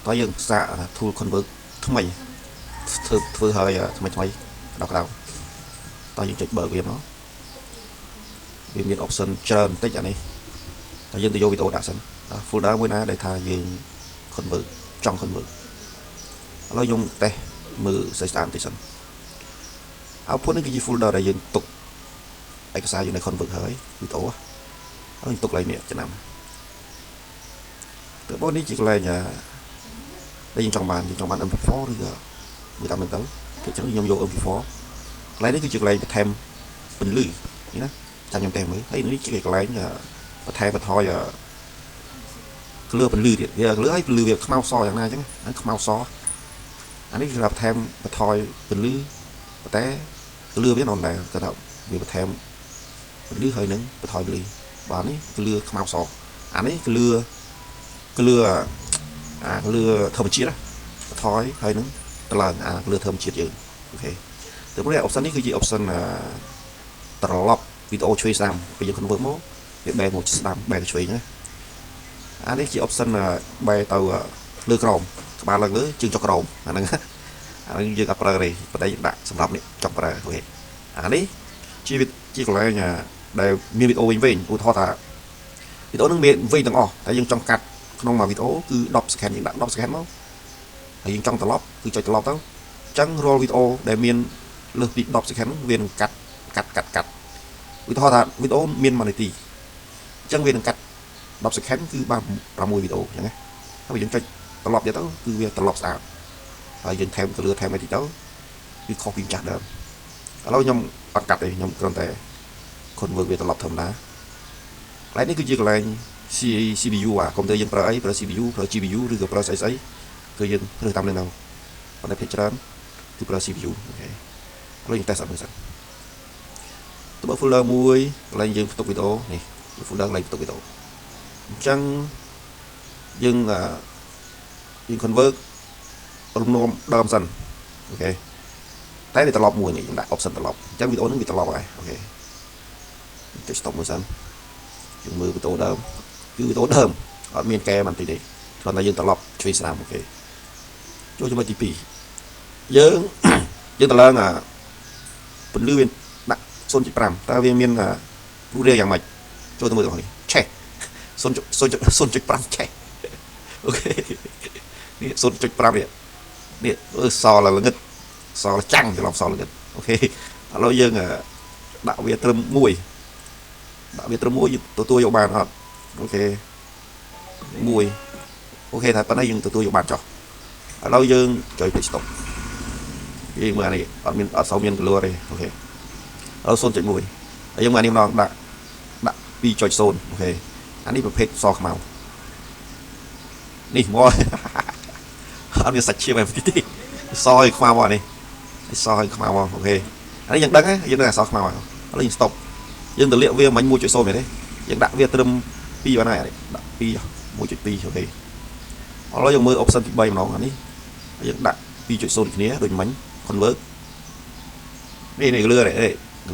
តោះយើងសាក tool convert ថ្មីធ្វើធ្វើហើយថ្មីថ្មីក្តៅក្តៅតោះយើងចុចបើកវាមកវាមាន option ច្រើនបន្តិចអានេះតែយើងទៅយកវីដេអូដាក់សិន folder មួយណាដែលថាយើង convert ចង់ convert ឥឡូវខ្ញុំតេស្តមើលស្អីស្អាតបន្តិចសិន output នេះគឺជា folder ដែលយើងទុកឯកសារយើងនៅ convert ហើយវីដេអូហើយទុកកន្លែងនេះចំណាំទៅបងនេះជាកន្លែងដែលយើងចង់បានយើងចង់បាន MP4 ឬក៏មើលតាមនឹងទៅគេចឹងខ្ញុំយក MP4 កន្លែងនេះគឺជាកន្លែងបន្ថែមពន្លឺនេះណាចាំខ្ញុំតេស្តមើលហើយនេះជាកន្លែងបន្ថែមបន្ថយក្លឿពន្លឺទៀតវាក្លឿហើយពន្លឺវាខ្មៅសយ៉ាងណាអញ្ចឹងហ្នឹងខ្មៅសអានេះគឺថាបន្ថែមបន្ថយពន្លឺប៉ុន្តែក្លឿវានៅដែរគាត់ថាវាបន្ថែមពន្លឺហើយនឹងបន្ថយពន្លឺបាទនេះក្លឿខ្មៅសអានេះក្លឿក្លឿអាក្លឿធម្មជាតិបន្ថយហើយនឹងតឡើងអាក្លឿធម្មជាតិយើង OK ទៅព្រោះ option នេះគឺជា option ត្រឡប់វីដេអូឆ្វេងស្ដាំពេលយើង convert មកវាបែរមកស្ដាំបែរទៅឆ្វេងណាអានេះជា option បែរទៅលើក្រោមក្បាលឡើងលើជើងចុះក្រោមអាហ្នឹងអាហ្នឹងយើងអត់ប្រើទេប៉ុន្តែយើងដាក់សម្រាប់នេះចង់ប្រើ OK អានេះជាជាកន្លែងដែលមានវីដេអូវិញវិញឧទាហរណ៍ថាវីដេអូហ្នឹងមានវិញទាំងអស់តែយើងចង់កាត់ក្នុងមួយវីដេអូគឺ10 second យើងដាក់10 second មកហើយយើងចង់ត្រឡប់គឺចុចត្រឡប់ទៅអញ្ចឹងរាល់វីដេអូដែលមានលើសពី10 second វានឹងកាត់កាត់កាត់កាត់ឧទាហរណ៍ថាវីដេអូមាន1នាទីអញ្ចឹងវានឹងកាត់10 second គឺបាន6វីដេអូអញ្ចឹងណាហើយយើងចុចត្រឡប់ទៀតទៅគឺវាត្រឡប់ស្អាតហើយយើងថែមទៅលើថែមអីតិចទៅគឺខុសពីម្ចាស់ដើមឥឡូវខ្ញុំអត់កាត់ទេខ្ញុំគ្រាន់តែ convert វាត្រឡប់ធម្មតាកន្លែងនេះគឺជាកន្លែង CPU អាកុំព្យូទ័រយើងប្រើអីប្រើ CPU ប្រើ GPU ឬក៏ប្រើស្អីស្អីគឺយើងរើសតាមនឹងទៅប៉ុន្តែភាគច្រើនគឺប្រើ CPU OK ឥឡូវយើងតេស្តអត់មើលសិនទៅបើ folder មួយកន្លែងយើងផ្ទុកវីដេអូនេះ folder កន្លែងផ្ទុកវីដេអូអញ្ចឹងយើងយើង convert រំនោមដើមសិន OK តែវាត្រឡប់មួយនេះយើងដាក់ option ត្រឡប់អញ្ចឹងវីដេអូហ្នឹងវាត្រឡប់ហើយ OK ចុច stop មួយសិនយើងមើលវីដេអូដើមគឺវីដេអូដើមអត់មានកែមិនតិចទេគ្រាន់តែយើងត្រឡប់ឆ្វេងស្ដាំ OK ចូលចំណុចទី2យើងយើងតឡើងអាពន្លឺវាដាក់0.5តើវាមានរូបរាងយ៉ាងម៉េចចូលទៅមើលទាំងនេះឆេះ0.0.5ឆេះ OK នេះ0.5នេះនេះអឺសល្ងឹតសលចាំងច្រឡំសល្ងឹត OK ឥឡូវយើងដាក់វាត្រឹម1ដាក់វាត្រឹម1ទទួលយកបានអត់ OK 1 OK ថាប៉ុណ្ណេះយើងទទួលយកបានចុះឥឡូវយើងចុចទៅ stop យើងមើលអានេះអត់មានអត់សូវមានកលួទេ OK ឥឡូវ0.1ហើយយើងមើលអានេះម្ដងដាក់ដាក់2.0 OK អានេះប្រភេទសខ្មៅនេះមកអត់មានសាច់ឈាមអីទេសឲ្យខ្មៅមកនេះសឲ្យខ្មៅមក OK អានេះយើងដឹងហើយយើងដឹងអសខ្មៅហើយឥឡូវយើង stop យើងទៅលាកវាមិញ1.0មែនទេយើងដាក់វាត្រឹម2បានហើយដាក់2 1.2 OK ឥឡូវយើងមើល option ទី3ម្ដងអានេះយើងដាក់2.0គ្នាដូចមិញ convert នេះនេះលឿនេះ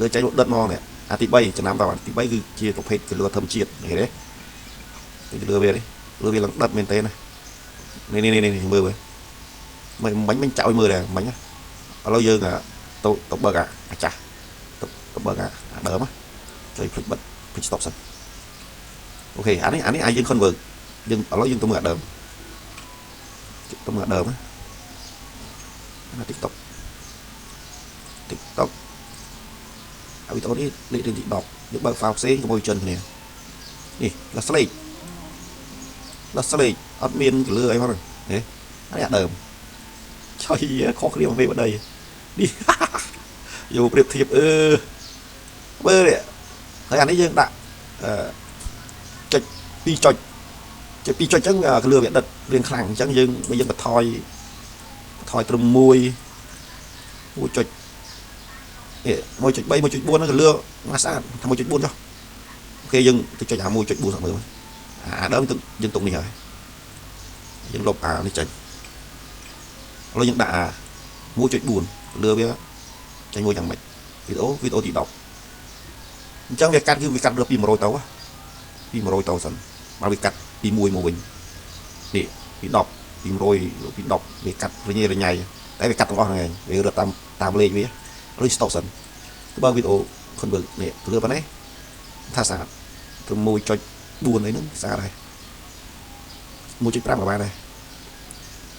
លឿចេញដិតហ្មងនេះអាទី3ចំណាំតើទី3គឺជាប្រភេទកលឿធម្មជាតិនេះទេនេះលឿវានេះលឿវាឡើងដិតមែនទេណានេះនេះនេះមើលមើលមិនមិញមិញចាក់ឲ្យមើលដែរមិញឥឡូវយើងទៅទៅបើកអាចាស់ទៅទៅបើកអាដើមចុចភ្លេចបិទភ្លេច stop សិន OK អានេះអានេះអាចយើង convert យើងឥឡូវយើងទៅមើលអាដើមទៅមើលអាដើមណា TikTok TikTok អាវីដេអូនេះលេខរៀងទី10យើងបើក file ផ្សេងកុំឲ្យចិនគ្នានេះឡាស្លេកឡាស្លេកអត់មានកលឿអីផងនេះអានេះអាដើមឆៃខុសគ្នាមកវិញបដីនេះយកប្រៀបធៀបអឺមើលនេះហើយអានេះយើងដាក់អឺចុច2ចុចចុច2ចុចអញ្ចឹងកលឿវាដិតរៀងខ្លាំងអញ្ចឹងយើងបើយើងបន្ថយបន្ថយត្រឹម1 1ចុចនេះ1.3 1.4ហ្នឹងក៏លឿមកស្អាតថា1.4ចុះ OK យើងទៅចុចអា1.4សមើលអាដើមទៅយើងទុកនេះហើយយើងលុបអានេះចេញឥឡូវយើងដាក់អា1.4លឿវាចេញមួយយ៉ាងម៉េចវីដេអូវីដេអូទី10អញ្ចឹងវាកាត់គឺវាកាត់លើពី100ទៅពី100ទៅសិនបើវាកាត់ពី1មកវិញនេះពី10 ពី100ពី10វាកាត់រញ៉េរញ៉ៃតែវាកាត់ទាំងអស់ហ្នឹងឯងវារត់តាមតាមលេខវាឬ stop សិនទៅបើវីដេអូ convert នេះទៅលើប៉ុណ្ណេះថាស្អាតត្រឹម1.4អីហ្នឹងស្អាតហើយ1.5ក៏បានដែរ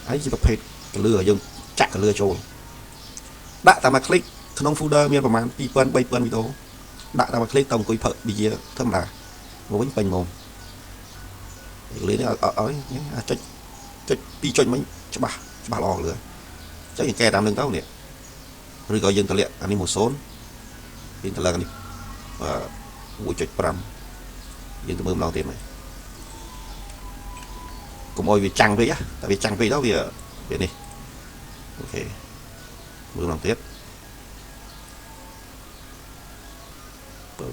ហើយជាប្រភេទកលឿយើងចាក់កលឿចូលដាក់តាមមួយ click ក្នុង folder មានប្រហែល2000 3000វីដេអូដាក់តាមមួយ click ទៅអង្គុយផឹកប៊ីជាធម្មតាមកវិញពេញហ្មងកលឿនេះឲ្យឲ្យចុចចុចពីរចុចមិញច្បាស់ច្បាស់ល្អលឿអញ្ចឹងយើងកែតាមនឹងទៅនេះឬក៏យើងតម្លាក់អានេះ10យើងតម្លើងអានេះអឺ1.5យើងទៅមើលម្ដងទៀតមើលកុំឲ្យវាចាំងពេកតែវាចាំងពេកទៅវាវានេះOK មើលម្ដងទៀត7 8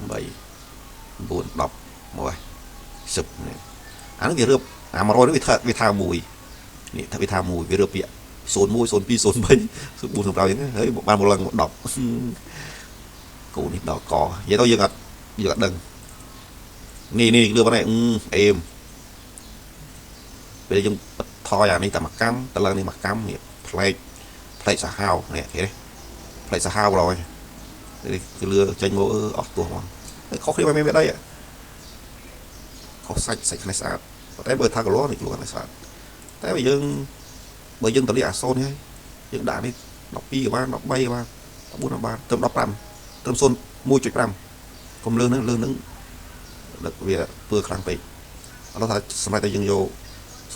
9 10មក10នេះអានោះវារឿបអា100នេះវាថាវាថាមួយនេះថាវាថាមួយវារឿបពាក្យ01 02 03 04 05អញ្ចឹងហើយបានមកឡើង10គូនេះដល់កនិយាយទៅយើងអត់យើងអត់ដឹងនេះនេះលឿនប៉ុណ្ណេះអេមពេលយើងថយអានេះតែមួយកម្មតឡើងនេះមួយកម្មនេះផ្លែកផ្លែកសាហាវនេះគេនេះផ្លែកសាហាវឡើយនេះគឺលឿចេញមកអស់ទោះហ្មងខុសគ្នាមិនមានវាដីខុសសាច់សាច់ខ្នេះស្អាតតែបើថាគីឡូនេះគីឡូនេះស្អាតតែបើយើងបើយើងតលីអាសូននេះហើយយើងដាក់នេះ12ក៏បាន13ក៏បាន14ក៏បានត្រឹម15ត្រឹម0 1.5កុំលើហ្នឹងលើហ្នឹងដឹកវាពើខ្លាំងពេកឥឡូវថាសម្រាប់តែយើងយក00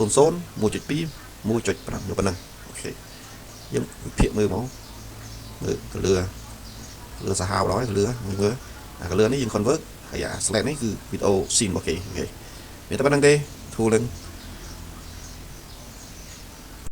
1.2 1.5យកប៉ុណ្ណឹង OK យើងវិភាគមើលមកមើលកលឿលឿសាហាវដល់កលឿមើលអាកលឿនេះយើង convert ហើយអា slide នេះគឺវីដេអូ scene របស់គេ OK មានតែប៉ុណ្្នឹងទេ tool ហ្នឹង